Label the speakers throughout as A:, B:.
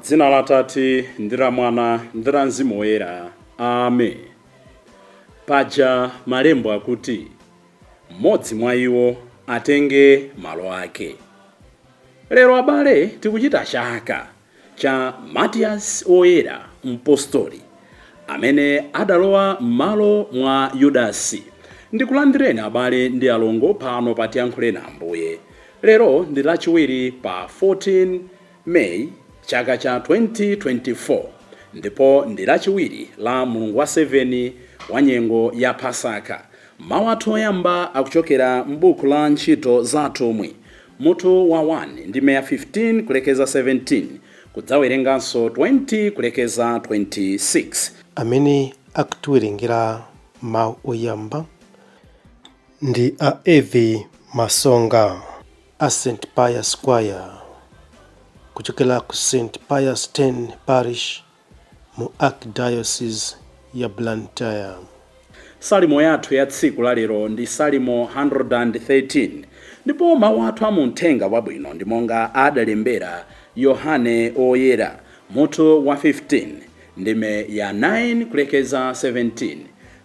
A: Dzina la Atate ndi la Mwana ndi la Mzimu Woyera. Amen. Paja malembo akuti, mmodzi mwa iwo atenge malo ake. Lero abale tikuchita chaka cha Matiyasi Woyera Mpostoli amene adalowa m'malo mwa Yudasi. Ndikulandireni abale ndi alongo pano pa Tiyankhuleni Ambuye. Lero ndi lachiwiri pa 14 May chaka cha 2024 ndipo ndi lachiwiri la mulungu wa 7 wa nyengo ya Pasaka. Mawu athu oyamba akuchokera m'buku la Ntchito za Atumwi mutu wa 1 ndime ya 15 kulekeza 17 kudzawerenganso 20 kulekeza 26.
B: Amene akutiwerengera mawu oyamba ndi a Evi Masonga a St Pius Choir kuchokera ku St Pius X Parish mu Archdiocese ya Blantyre.
A: Salimo yathu ya tsiku la lero ndi Salimo 113 ndipo mawu athu a mu Mthenga Wabwino ndi monga adalembera Yohane Oyera mutu wa 15 ndime ya 9 kulekeza 17.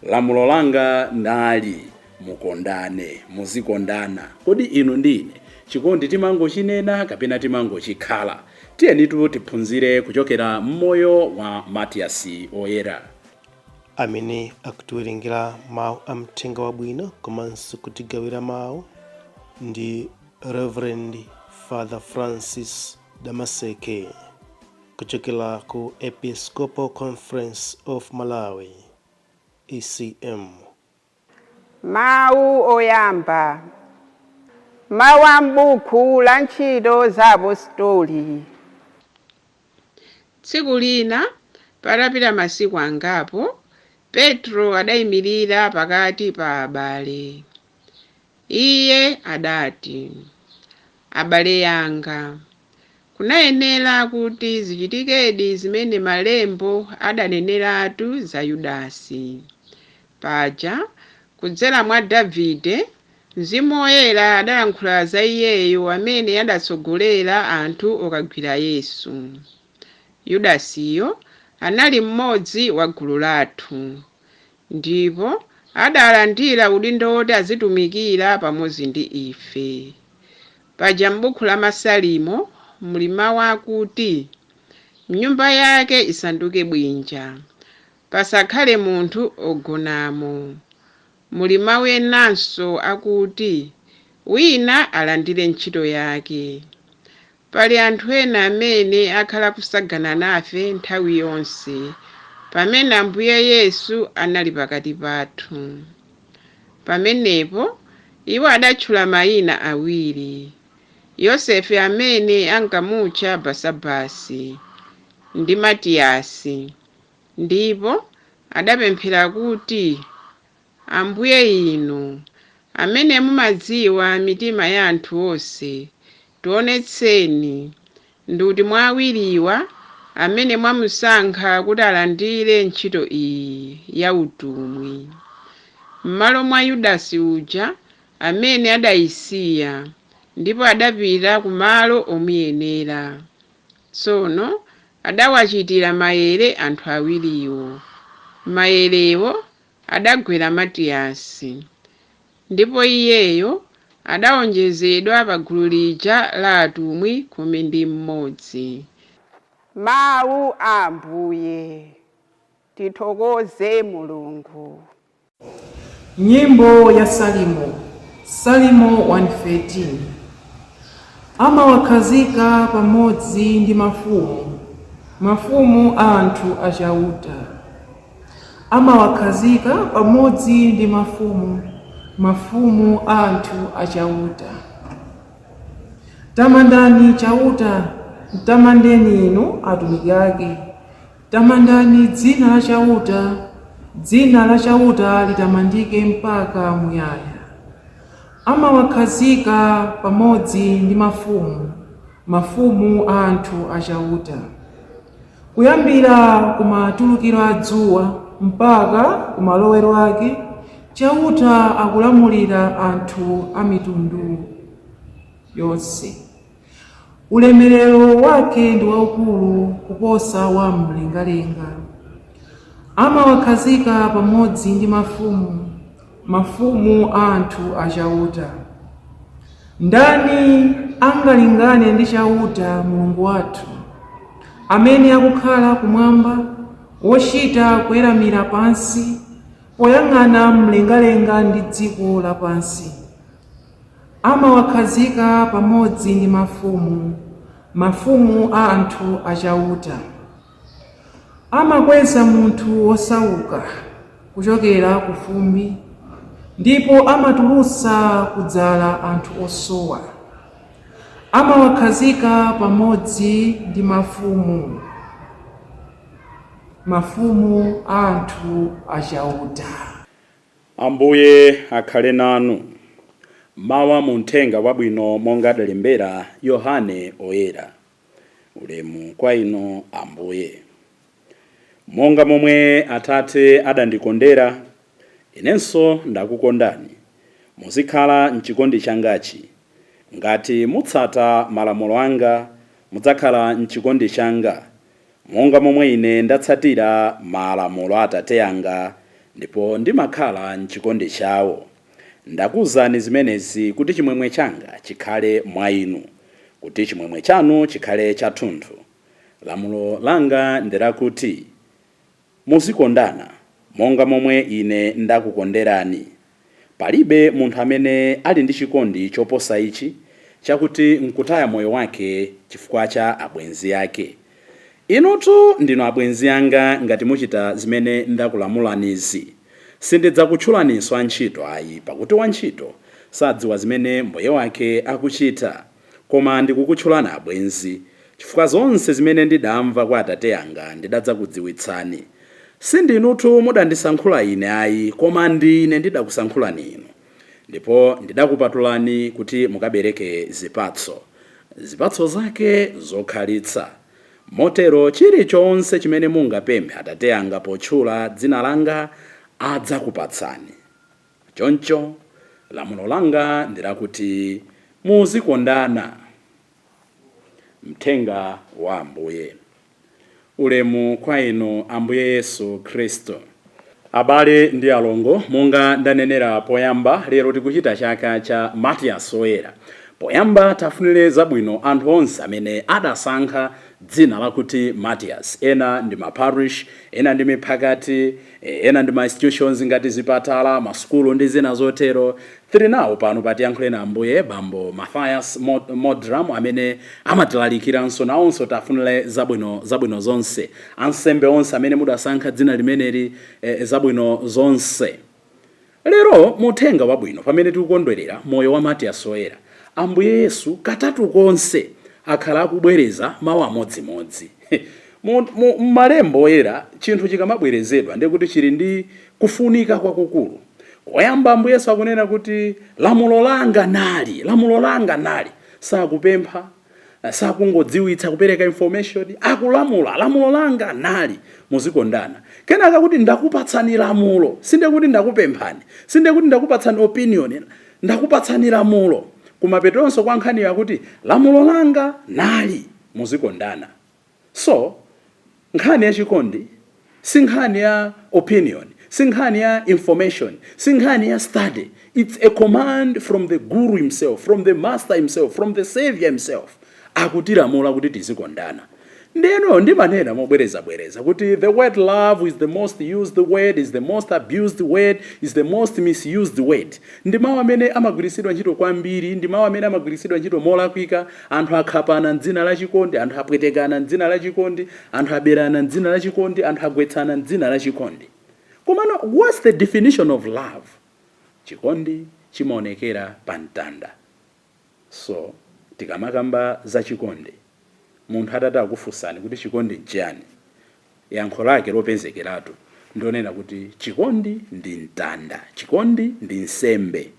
A: Lamulo langa nali, mukondane, muzikondana. Kodi inu ndi ine chikondi timangochinena kapena timangochikhala? Tiyenitu tiphunzire kuchokera m'moyo wa Matiyasi Oyera.
B: Amene akutiwerengera mawu a Mthenga Wabwino komanso kutigawira mawu ndi Reverend Father Francis Damaseke kuchokera ku Episcopal Conference of Malawi, ECM.
C: Mawu oyamba. Mawu a m'buku la Ntchito za Apostoli.
D: Tsiku lina, patapita masiku angapo, Petro adaimirira pakati pa abale. Iye adati, Abale anga, kunayenera kuti zichitikedi zimene Malembo adaneneratu za Yudasi. Paja, kudzera mwa Davide, Mzimu Woyera adalankhula za iyeyo amene adatsogolera anthu okagwira Yesu. Yudasiyo anali mmodzi wa gulu lathu, ndipo adalandira udindo woti azitumikira pamodzi ndi ife. Paja m'buku la Masalimo muli mau akuti, Nyumba yake isanduke bwinja, pasakhale munthu ogonamo. Muli mau enanso akuti, Wina alandire ntchito yake. Pali anthu ena amene akhala kusagana nafe nthawi yonse pamene Ambuye Yesu anali pakati pathu. Pamenepo iwo adatchula mayina awiri, Yosefe amene ankamutcha Barsabasi, ndi Matiyasi. Ndipo adapemphera kuti, Ambuye inu, amene mumadziwa mitima ya anthu onse, tionetseni ndi uti mwa awiriwa amene mwamusankha kuti alandire ntchito iyi ya utumwi, m'malo mwa Yudasi uja amene adayisiya ndipo adapita kumalo omuyenera. Tsono adawachitira maere anthu awiriwo. Maerewo adagwera Matiyasi, ndipo iyeyo adawonjezedwa pa gulu lija la atumwi 11.
C: Mawu a Ambuye. Tithokoze Mulungu.
E: Nyimbo ya Salimo, Salimo 113. Amawakhazika pamodzi ndi mafumu, mafumu a anthu a Chauta. Amawakhazika pamodzi ndi mafumu, mafumu a anthu a Chauta. Tamandani Chauta, mtamandeni inu atumiki ake. Tamandani dzina la Chauta, dzina la Chauta litamandike mpaka muyaya. Amawakhazika pamodzi ndi mafumu, mafumu a anthu a Chauta. Kuyambira ku matulukiro a dzuwa mpaka ku malowero ake, Chauta akulamulira anthu a mitundu yonse. Ulemerero wake ndi waukulu kuposa wa mlengalenga. Amawakhazika pamodzi ndi mafumu, mafumu a anthu a Chauta. Ndani angalingane ndi Chauta Mulungu wathu, amene akukhala kumwamba, wochita kuweramira pansi poyang'ana mlengalenga ndi dziko lapansi? Amawakhazika pamodzi ndi mafumu, mafumu a anthu a Chauta. Amakweza munthu wosauka kuchokera ku fumbi, ndipo amatulutsa kudzala anthu osowa. Amawakhazika pamodzi ndi mafumu, mafumu a anthu a Chauta.
A: Ambuye akhale nanu. Mawu mu Mthenga Wabwino monga adalembera Yohane Oyera. Ulemu kwa inu, Ambuye. Monga momwe Atate adandikondera, inenso ndakukondani. Muzikhala mchikondi changachi. Ngati mutsata malamulo anga, mudzakhala mchikondi changa, monga momwe ine ndatsatira malamulo a Atate anga ndipo ndimakhala mchikondi chawo. Ndakuwuzani zimenezi kuti chimwemwe changa chikhale mwa inu, kuti chimwemwe chanu chikhale chathunthu. Lamulo langa ndi lakuti muzikondana monga momwe ine ndakukonderani. Palibe munthu amene ali ndi chikondi choposa ichi, chakuti nkutaya moyo wake chifukwa cha abwenzi ake. Inutu ndinu abwenzi anga ngati muchita zimene ndakulamulanizi. Sindidzakutchulaninso antchito ayi, pakuti wantchito sadziwa zimene mbuye wake akuchita. Koma ndikukutchulani abwenzi, chifukwa zonse zimene ndidamva kwa Atate anga ndidadzakudziwitsani. Sindinutu mudandisankhula ine ayi, koma ndine ndidakusankhulani inu, ndipo ndidakupatulani kuti mukabereke zipatso, zipatso zake zokhalitsa. Motero chilichonse chimene mungapemphe Atate anga potchula dzina langa, adzakupatsani. Choncho lamulo langa ndi lakuti muzikondana. Mthenga wa Ambuye. Ulemu kwa inu, Ambuye Yesu Khristu. Abale ndi alongo, monga ndanenera poyamba, lero tikuchita chaka cha Matiyasi Oyera. Poyamba tafunire zabwino anthu onse amene adasankha dzina lakuti Matiyasi. Ena ndi maparish, ena ndi miphakati, ena ndi ma institutions ngati zipatala, masukulu ndi zina zotero. Tili nawo pano patiyankhule Ambuye Bambo Mathias Modram amene amatilalikeranso, nawonso tafunire zabwino, zabwino zonse. Ansembe onse amene mudasankha dzina limeneli, zabwino zonse. Lero muthenga wabwino, pamene tikukondwerera moyo wa Matiyasi Oyera, Ambuye Yesu katatu konse akhala akubwereza mawu amodzimodzi. M'malembo oyera, chinthu chikamabwerezedwa ndiye kuti chili ndi kufunika kwakukulu. Koyamba Ambuye Yesu akunena kuti lamulo langa nali, lamulo langa nali. Sakupempha, sakungodziwitsa, kupereka information, akulamula: lamulo langa nali, muzikondana. Kenaka kuti ndakupatsani lamulo, sinde kuti ndakupemphani, sinde kuti ndakupatsani opinion, ndakupatsani lamulo. Kumapetonso kwa nkhaniyo akuti lamulo langa nali, muzikondana. So nkhani yachikondi si nkhani ya opinion, si nkhani ya information, si nkhani ya study. It's a command from the guru himself, from the master himself, from the savior himself. Akutilamula kuti tizikondana. Ndeno ndimanena mobwerezabwereza kuti the word love is the most used word, is the most abused word, is the most misused word. Ndi mawu amene amagwiritsidwa ntchito kwambiri, ndi mawu amene amagwiritsidwa ntchito molakwika. Anthu akhapana mdzina la chikondi, anthu apwetekana mdzina la chikondi, anthu aberana mdzina la chikondi, anthu agwetsana mdzina la chikondi. Komano what's the definition of love? Chikondi chimaonekera pa mtanda. So tikamakamba za chikondi, munthu atati akufunsani kuti chikondi nchiyani, yankho lake lopezekeratu ndionena kuti chikondi ndi mtanda, chikondi ndi nsembe.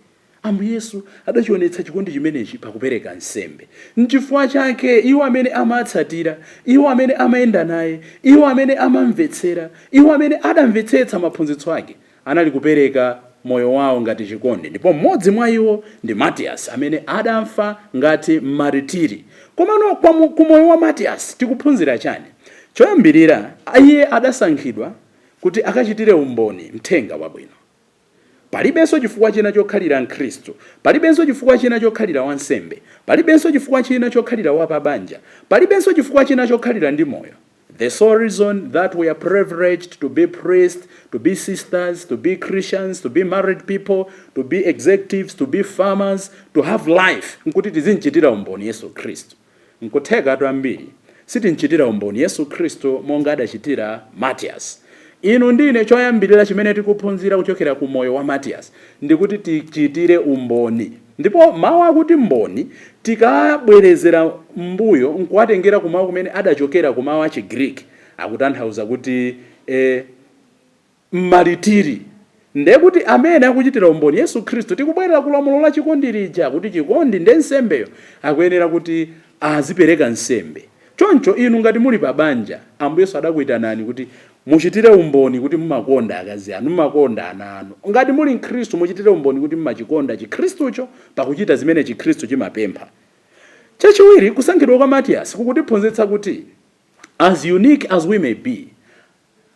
A: Ambuye Yesu adachionetsa chikondi chimenechi pakupereka nsembe. Nchifukwa chake iwo amene amatsatira, iwo amene amayenda naye, iwo amene amamvetsera, iwo amene adamvetsetsa maphunzitso ake, anali kupereka moyo wawo ngati chikondi, ndipo mmodzi mwa iwo ndi Matiyasi amene adafa ngati maritiri. Komano ku moyo wa Matiyasi tikuphunzira chani? Choyambirira, iye adasankhidwa kuti akachitire umboni mthenga wabwino. Palibenso chifukwa china chokhalira mkhristu, palibenso chifukwa china chokhalira wansembe, palibenso chifukwa china chokhalira wapabanja, palibenso chifukwa china chokhalira ndi moyo. The sole reason that we are privileged to be priests, to be sisters, to be Christians, to be married people, to be executives, to be farmers, to have life, nkuti tizinchitira umboni Yesu Khristu. Nkutheka ambiri sitinchitira umboni Yesu Khristu monga adachitira Matiyasi. Inu ndine, choyambirira chimene tikuphunzira kuchokera ku moyo wa Matiyasi ndikuti tichitire umboni. Ndipo mawu akuti mboni, tikabwerezera mbuyo nkuwatengera kumawu kumene adachokera, kumawu a Chigriki, akutanthauza kuti mmaritiri. Ndiye kuti amene akuchitira umboni Yesu Khristu, tikubwerera ku lamulo la chikondi lija, kuti chikondi ndi nsembeyo, akuyenera kuti azipereka nsembe. Choncho inu ngati muli pa banja, Ambuye Yesu adakuyitanani kuti muchitire umboni kuti mumakonda akazi anu, mumakonda ana anu. Ngati muli mkhristu, muchitire umboni kuti mumachikonda chikhristucho pakuchita zimene chikhristu chimapempha. Chachiwiri, kusankhidwa kwa Matiyasi kukutiphunzitsa kuti as unique as we may be,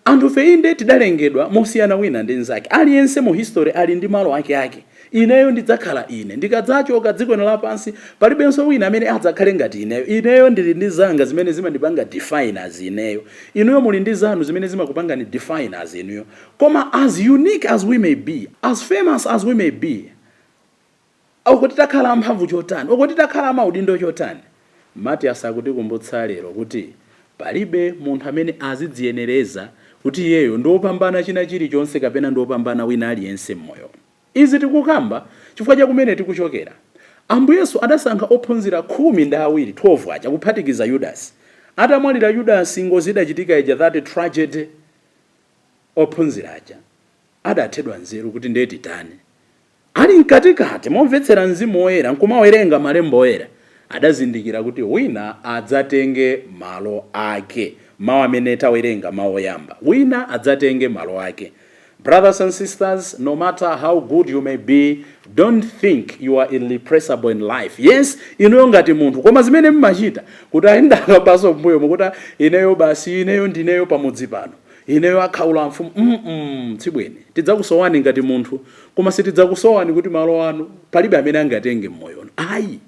A: anthufe inde tidalengedwa mosiyana wina ndi nzake, aliyense mu history ali ndi malo ake ake. Ineyo ndidzakhala ine, ndikadzachoka dziko lino lapansi palibenso wina amene adzakhale ngati ineyo. Ineyo ndili ndi zanga zimene zimandipanga define as ineyo, inuyo muli ndi zanu zimene zimakupangani define as inuyo. Koma as unique as we may be, as famous as we may be, uko titakhala amphamvu chotani, uko titakhala amaudindo chotani, Matiyasi akutikumbutsa lero kuti palibe munthu amene azidziyenereza kuti iyeyo ndi wopambana china chilichonse kapena ndi wopambana wina aliyense mmoyo. Izi tikukamba chifukwa cha kumene tikuchokera. Ambuye Yesu adasankha ophunzira 12, 12 aja, kuphatikiza Yudasi. Atamwalira Yudasi, ngozi idachitika ija, that tragedy, ophunzira aja adathedwa nzeru kuti ndiye titani. Ali mkatikati momvetsera Mzimu Woyera nkumawerenga malembo oyera, adazindikira kuti wina adzatenge malo ake. Mawu amene tawerenga, mawu oyamba, wina adzatenge malo ake. Brothers and sisters, no matter how good you may be, don't think you are irreplaceable in life. Yes, inuyo ngati munthu, koma zimene mmachita kuti ayendakapaso mbuyo mukuti ineyo basi, ineyo ndineyo pamudzi pano, ineyo akhaula mfumu, tsibweni tidzakusowani ngati munthu, koma sitidzakusowani kuti malo anu palibe amene angatenge mmoyono, ayi.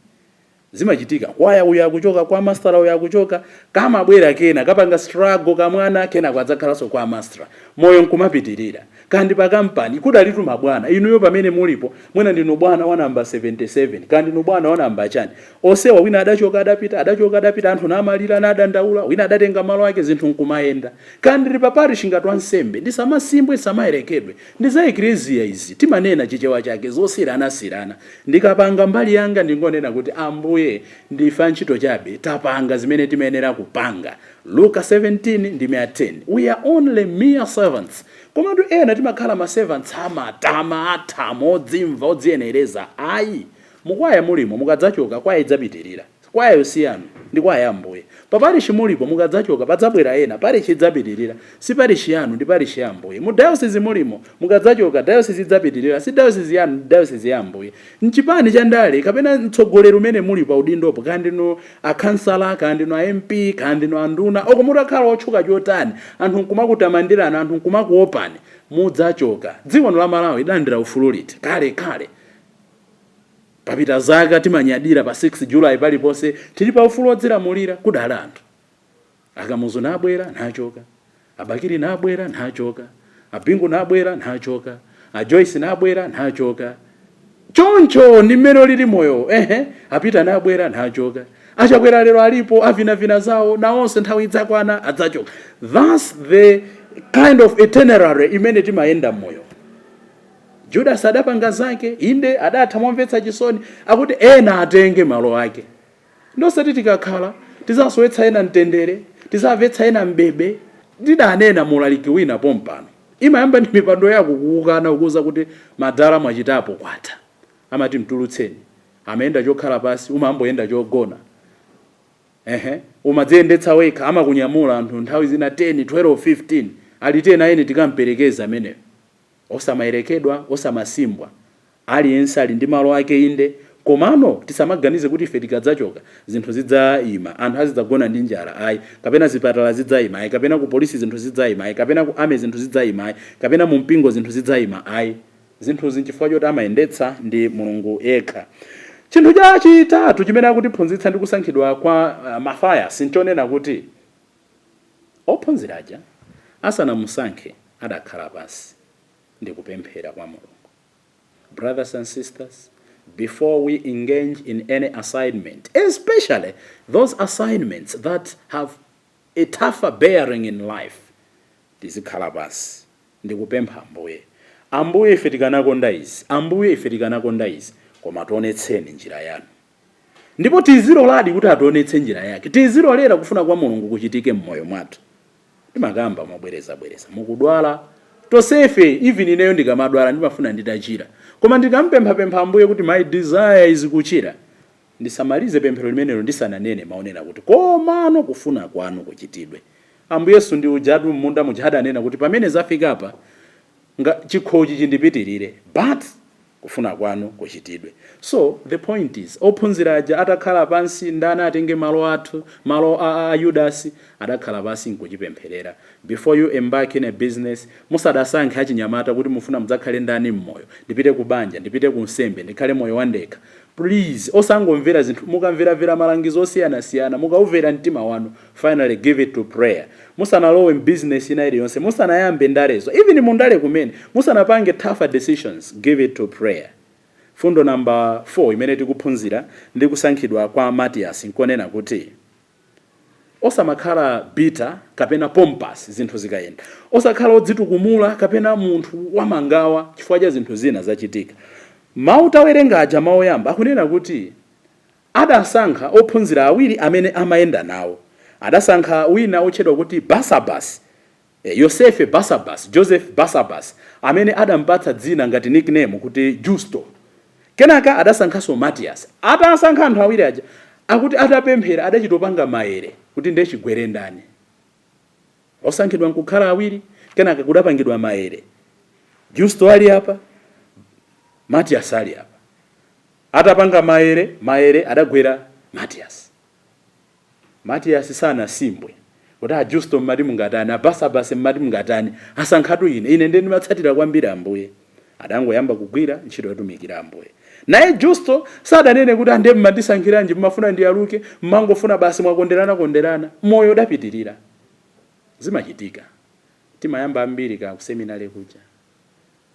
A: Zimachitika, kwaya uyu akuchoka, kwa master uyu akuchoka, kamabwera kena kapanga struggle kamwana kena kwadzakhalanso kwa master, moyo nkumapitirira. Kandi pa kampani kudalitu mabwana, inuyo pamene mulipo mwina ndinu bwana wa namba 77, kandi ndinu bwana wa namba chani. Osewa wina adachoka, adapita, adachoka, adapita, anthu namalira, nadandaula, wina adatenga malo ake, zinthu nkumayenda. Kandi ndili pa parish ngati wansembe, ndisamasimbwe, ndisamayerekedwe ndi za ekleziya izi, timanena Chichewa chake, zosiranasirana. Ndikapanga mbali yanga, ndingonena kuti Ambuye, ndife antchito chabe, tapanga zimene timayenera kupanga. Luka 17 ndi 10, we are only mere servants. Komatu ena timakhala ma servants amatama, athamo, odzimva, odziyenereza. Ayi, mukwaya mulimo, mukadzachoka kwaya idzapitirira. Kwaya yosiyanu, ndi kwaya ya Ambuye. Pa parishi mulipo, mukadzachoka padzabwera ena, parishi idzapitirira. Si parishi yanu, ndi parishi ya Ambuye. Mu diocese mulimo, mukadzachoka diocese idzapitirira. Si diocese yanu, ndi diocese ya Ambuye. Mchipani cha ndale kapena mtsogoleri umene muli pa udindopo, kaya ndinu akhansala, kaya ndinu a MP, kaya ndinu anduna, oko mutakhala otchuka chotani, anthu nkumakutamandirani, anthu nkumakuopani, mudzachoka. Dziko la Malawi lidalandira ufulu liti? Kale kale, papita zaka. Timanyadira pa 6 July, paliponse tili pa ufulu wodzilamulira. Kudala anthu Akamuzu nabwera, nachoka; Abakiri nabwera, nachoka; Abingu nabwera, nachoka; Ajoyce nabwera, nachoka. Choncho ndi mmene ulili moyo. Ehe, apita, nabwera, nachoka. Achakwera lero alipo, avinavina zawo, nawonse nthawi idzakwana adzachoka. That's the kind of itinerary imene timayenda mmoyo. Judas adapanga zake, inde adatha momvetsa chisoni, akuti ena atenge malo ake. Ndosati tikakhala tizasowetsa ena mtendere, tizamvetsa ena mbebe. Ndidanena mulaliki wina pompano, imayamba ndi mipando yako kukukana, kukuza kuti madala mwachitapo, kwatha. Amati mtulutseni, amayenda chokhala pasi, umamboyenda chogona. Ehe, umadziyendetsa wekha, amakunyamula anthu nthawi zina 10, 12, 15, ali 10 ayeni tikamperekeza ameneyo. Osamayerekedwa, osamasimbwa. Aliyense ali ndi malo ake, inde, komano tisamaganize kuti ife tikadzachoka zinthu zidzayima, anthu azidzagona ndi njala, ayi, kapena zipatala zidzayima, ayi, kapena ku polisi zinthu zidzayima, ayi, kapena ku army zinthu zidzayima, ayi, kapena mu mpingo zinthu zidzayima, ayi. Zinthuzi nchifukwa choti amayendetsa ndi Mulungu yekha. Chinthu chachitatu chimene akutiphunzitsa ndi kusankhidwa kwa Matthias nchonena kuti ophunzira aja asanamusankhe adakhala pansi ndi kupemphera kwa Mulungu. Brothers and sisters, before we engage in any assignment, especially those assignments that have a tougher bearing in life, tizikhala pansi ndikupempha Ambuye: "Ambuye, ife tikanakonda izi, Ambuye, ife tikanakonda izi, koma tionetseni njira yanu." Ndipo tiziloladi kuti ationetse njira yake, tizilolera kufuna kwa Mulungu kuchitike m'moyo mwathu. Timakamba mobwerezabwereza, mukudwala tonsefe, even ineyo ndikamadwala ndimafuna nditachira, koma ndikampemphapempha Ambuye kuti my desire is kuchira, ndisamalize pemphero limenelo ndisananene maonera kuti komano kufuna kwanu kuchitidwe. Ambuye Yesu ndi ujatu m'munda muja adanena kuti pamene zafikapa nga chikhochi chindipitirire, but kufuna kwanu kuchitidwe. So the point is, ophunzira aja atakhala pansi, ndani atenge malo athu, malo a Yudasi, adakhala pansi nkuchipempherera. Before you embark in a business, musadasankhe achinyamata kuti mufuna mudzakhale ndani mmoyo, ndipite ku banja, ndipite ku nsembe, ndikhale moyo wandekha, please osangomvera zinthu. Mukamveramvera malangizo osiyanasiyana, mukaumvera mtima wanu, finally give it to prayer. Musanalowe m'business ina iliyonse, musanayambe ndalezo, even mundale kumene, musanapange tougher decisions, give it to prayer. Fundo namba 4 imene tikuphunzira ndi kusankhidwa kwa Matias nkonena kuti osamakhala bitter kapena pompous zinthu zikayenda, osakhala odzitukumula kapena munthu wamangawa chifukwa cha zinthu zina zachitika. Mawu tawerenga aja, mawu oyamba akunena kuti adasankha ophunzira awiri amene amayenda nawo. Adasankha wina otchedwa kuti Basabas, Yosefe Basabas, Joseph Basabas, amene adampatsa dzina ngati nickname kuti Justo. Kenaka adasankhanso Matias. Atasankha anthu awiri aja, akuti atapemphera adachitopanga maere kuti ndiye chigwere ndani. Osankhidwa nkukhala awiri, kenaka kudapangidwa maere, Justo ali apa, Matias ali apa. Atapanga maere, maere adagwera Matias. Matias sanasimbwe kuti a Justo mmati mungatani, Abasabasi mmati mungatani, asankhatu ine, ine ndiye ndimatsatira kwambiri Ambuye. Adangoyamba kugwira ntchito yotumikira Ambuye. Naye Justo sadanene kuti ande mmandisankhiranji, mmafuna ndiyaluke, mmangofuna basi mwakonderana konderana. Moyo udapitirira. Zimachitika, timayamba ambiri ka kuseminari kuja,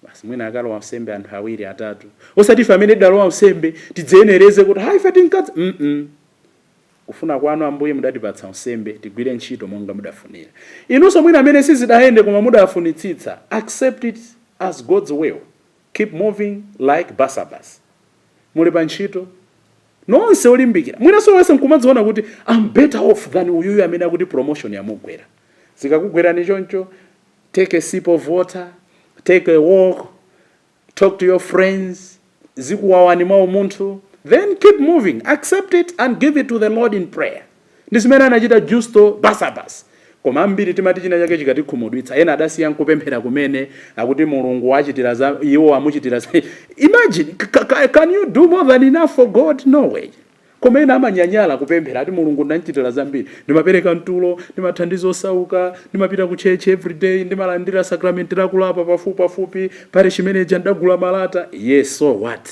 A: basi mwina akalowa msembe anthu awiri, atatu. Osati ife amene tidalowa msembe tidzenereze kuti hayi, ife tinkadza. Kufuna kwanu Ambuye, mudatipatsa unsembe, tigwire ntchito monga mudafunira. Inunso mwina amene sizidayende koma mudafunitsitsa, accept it as God's will, keep moving like Basabas. Muli pa ntchito nonse olimbikira, mwinanso wese nkumadziona kuti I'm better off than uyuyu amene akuti promotion yamugwera. Zikakugwerani choncho, take a sip of water, take a walk, talk to your friends, zikuwawani mwa umunthu, then keep moving, accept it and give it to the Lord in prayer. Ndi zimene anachita Justo Basabas. Koma ambiri timati china chake chikatikhumudwitsa, ena adasiya nkupemphera kumene, akuti Mulungu wachitira za iwo, amuchitira za. Imagine, can you do more than enough for God? No way. Koma ena amanyanyala kupemphera, ati Mulungu ndanchitira zambiri, ndimapereka mtulo, ndimathandiza osauka, ndimapita ku church every day, ndimalandira sakramenti lakulapa pafupi pafupi, parish manager ndagula malata. Yes, so what?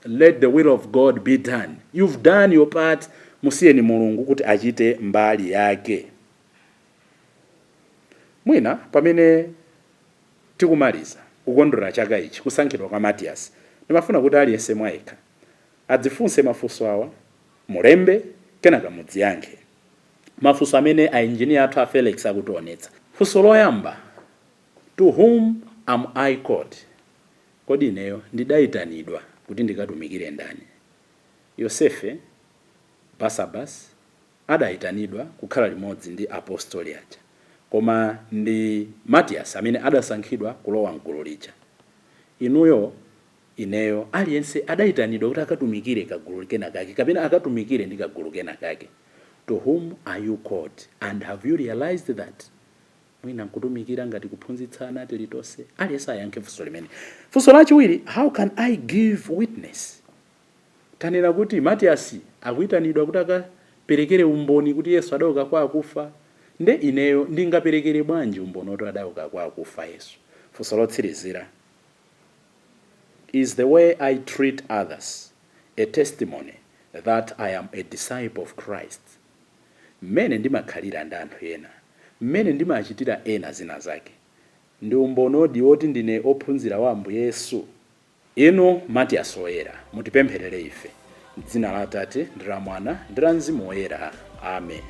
A: Let the will of God be done. You've done your part, musiyeni Mulungu kuti achite mbali yake. Mwina pamene tikumaliza kukondwera chaka ichi kusankhidwa kwa Matias, ndimafuna kuti aliyense mwayekha adzifunse mafunso awa. Mulembe, kenaka mudziyankhe mafunso amene aenjiniya athu a Felix akutionetsa. Funso loyamba: To whom am I called? Kodi ineyo ndidayitanidwa kuti ndikatumikire ndani? Yosefe Basabas adayitanidwa kukhala limodzi ndi apostoli aja, koma ndi Matias amene adasankhidwa kulowa mgulu lija. Inuyo, ineyo, aliyense adayitanidwa kuti akatumikire kagulu kena kake kapena akatumikire ndi kagulu kena kake. To whom are you called, and have you realized that? Mwina nkutumikira ngati kuphunzitsana tili tonse. Aliyense ayankhe funso limene. Funso lachiwiri, how can I give witness? Tanena kuti Matiyasi akuyitanidwa kuti akaperekere umboni kuti Yesu adauka kwa akufa. Nde ineyo ndingaperekere bwanji umboni oti adauka kwa akufa Yesu? Funso lotsirizira, is the way I treat others a testimony that I am a disciple of Christ? Mmene ndimakhalira ndi anthu ena, mmene ndimachitira ena zina zake, ndi umbonodi woti ndine ophunzira wa Ambuye Yesu? Inu Matiyasi Woyera, mutipempherere ife. M'dzina la Atate ndi la Mwana ndi la Mzimu Woyera. Amen.